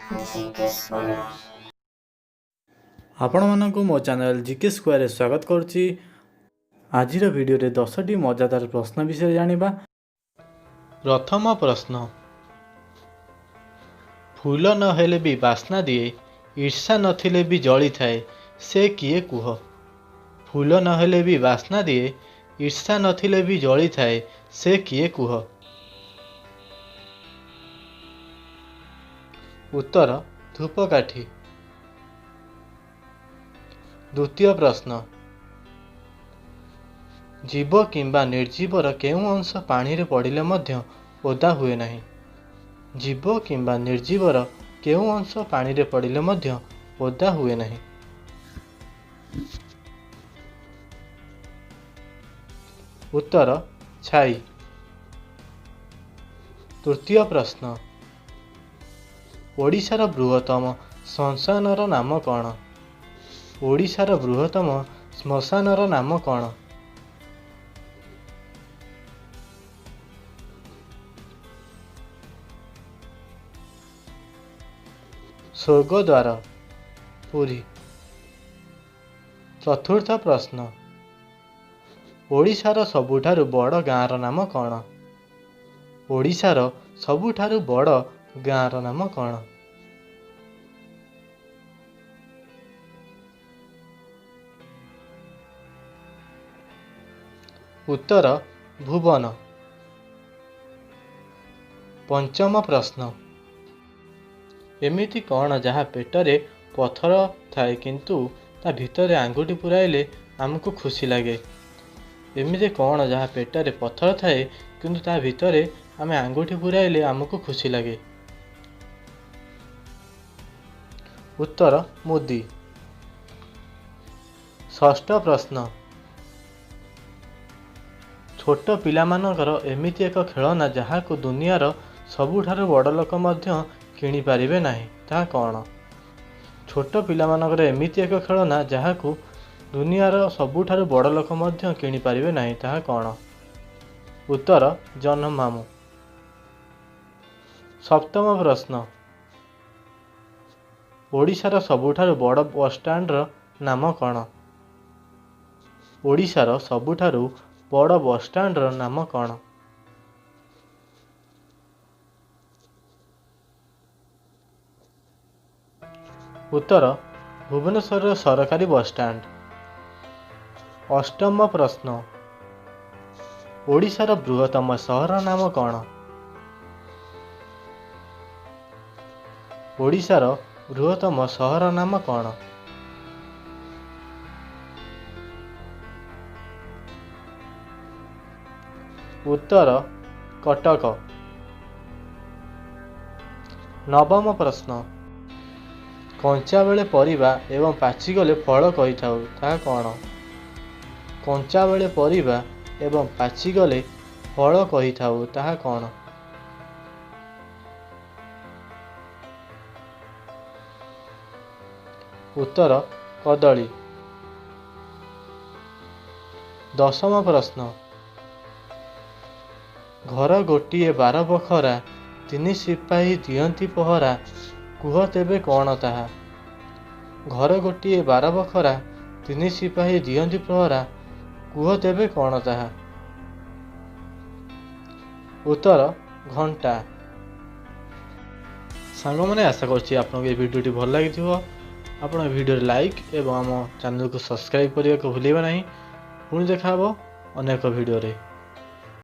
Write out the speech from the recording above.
GK Square. ଆପଣମାନଙ୍କୁ ମୋ channel GK ସ୍କୋୟାରରେ ସ୍ୱାଗତ କରୁଛି। ଆଜିର ଭିଡ଼ିଓରେ 10ଟି ମଜାଦାର ପ୍ରଶ୍ନ ବିଷୟରେ ଜାଣିବା। ପ୍ରଥମ ପ୍ରଶ୍ନ, ଫୁଲ ନହେଲେ ବି ବାସ୍ନା ଦିଏ, ଈର୍ଷା ନଥିଲେ ବି ଜଳିଥାଏ, ସେ କିଏ କୁହ? ଫୁଲ ନହେଲେ ବି ବାସ୍ନା ଦିଏ, ଈର୍ଷା ନଥିଲେ ବି ଜଳିଥାଏ, ସେ କିଏ କୁହ? ଉତ୍ତର ଧୂପକାଠି। ଦ୍ୱିତୀୟ ପ୍ରଶ୍ନ, ଜୀବ କିମ୍ବା ନିର୍ଜୀବର କେଉଁ ଅଂଶ ପାଣିରେ ପଡ଼ିଲେ ମଧ୍ୟ ଓଦା ହୁଏ ନାହିଁ? ଜୀବ କିମ୍ବା ନିର୍ଜୀବର କେଉଁ ଅଂଶ ପାଣିରେ ପଡ଼ିଲେ ମଧ୍ୟ ଓଦା ହୁଏ ନାହିଁ? ଉତ୍ତର ଛାଇ। ତୃତୀୟ ପ୍ରଶ୍ନ, ଓଡ଼ିଶାର ବୃହତ୍ତମ ଶ୍ମଶାନର ନାମ କ'ଣ? ଓଡ଼ିଶାର ବୃହତ୍ତମ ଶ୍ମଶାନର ନାମ କ'ଣ? ସ୍ୱର୍ଗଦ୍ୱାର, ପୁରୀ। ଚତୁର୍ଥ ପ୍ରଶ୍ନ, ଓଡ଼ିଶାର ସବୁଠାରୁ ବଡ଼ ଗାଁର ନାମ କ'ଣ? ଓଡ଼ିଶାର ସବୁଠାରୁ ବଡ଼ ଗାଁର ନାମ କ'ଣ? ଉତ୍ତର ଭୁବନ। ପଞ୍ଚମ ପ୍ରଶ୍ନ, ଏମିତି କ'ଣ ଯାହା ପେଟରେ ପଥର ଥାଏ କିନ୍ତୁ ତା ଭିତରେ ଆଙ୍ଗୁଠି ପୁରାଇଲେ ଆମକୁ ଖୁସି ଲାଗେ? ଏମିତି କ'ଣ ଯାହା ପେଟରେ ପଥର ଥାଏ କିନ୍ତୁ ତା ଭିତରେ ଆମେ ଆଙ୍ଗୁଠି ପୁରାଇଲେ ଆମକୁ ଖୁସି ଲାଗେ? ଉତ୍ତର ମୁଦି। ଷଷ୍ଠ ପ୍ରଶ୍ନ, ଛୋଟ ପିଲାମାନଙ୍କର ଏମିତି ଏକ ଖେଳନା ଯାହାକୁ ଦୁନିଆର ସବୁଠାରୁ ବଡ଼ ଲୋକ ମଧ୍ୟ କିଣିପାରିବେ ନାହିଁ, ତାହା କ'ଣ? ଛୋଟ ପିଲାମାନଙ୍କର ଏମିତି ଏକ ଖେଳନା ଯାହାକୁ ଦୁନିଆର ସବୁଠାରୁ ବଡ଼ ଲୋକ ମଧ୍ୟ କିଣିପାରିବେ ନାହିଁ, ତାହା କ'ଣ? ଉତ୍ତର ଜହ୍ନମାମୁଁ। ସପ୍ତମ ପ୍ରଶ୍ନ, ଓଡ଼ିଶାର ସବୁଠାରୁ ବଡ଼ ବସଷ୍ଟାଣ୍ଡର ନାମ କ'ଣ? ଓଡ଼ିଶାର ସବୁଠାରୁ ବଡ଼ ବସଷ୍ଟାଣ୍ଡର ନାମ କ'ଣ? ଉତ୍ତର ଭୁବନେଶ୍ୱରର ସରକାରୀ ବସଷ୍ଟାଣ୍ଡ। ଅଷ୍ଟମ ପ୍ରଶ୍ନ, ଓଡ଼ିଶାର ବୃହତ୍ତମ ସହରର ନାମ କ'ଣ? ଓଡ଼ିଶାର ବୃହତ୍ତମ ସହରର ନାମ କ'ଣ? ଉତ୍ତର କଟକ। ନବମ ପ୍ରଶ୍ନ, କଞ୍ଚା ବେଳେ ପରିବା ଏବଂ ପାଚିଗଲେ ଫଳ କହିଥାଉ, ତାହା କ'ଣ? କଞ୍ଚା ବେଳେ ପରିବା ଏବଂ ପାଚିଗଲେ ଫଳ କହିଥାଉ, ତାହା କ'ଣ? ଉତ୍ତର କଦଳୀ। ଦଶମ ପ୍ରଶ୍ନ, ଘର ଗୋଟିଏ 12 ବଖରା, 3 ସିପାହୀ ଦିଅନ୍ତି ପହରା, କୁହ ତେବେ କ'ଣ ତାହା? ଘର ଗୋଟିଏ 12 ବଖରା, 3 ସିପାହୀ ଦିଅନ୍ତି ପ୍ରହରା, କୁହ ତେବେ କ'ଣ ତାହା? ଉତ୍ତର ଘଣ୍ଟା। ସାଙ୍ଗମାନେ, ଆଶା କରୁଛି ଆପଣଙ୍କୁ ଏ ଭିଡ଼ିଓଟି ଭଲ ଲାଗିଥିବ। ଆପଣ ଏ ଭିଡ଼ିଓରେ ଲାଇକ୍ ଏବଂ ଆମ ଚ୍ୟାନେଲକୁ ସବସ୍କ୍ରାଇବ୍ କରିବାକୁ ଭୁଲିବେ ନାହିଁ। ପୁଣି ଦେଖା ହେବ ଅନ୍ୟ ଏକ ଭିଡ଼ିଓରେ।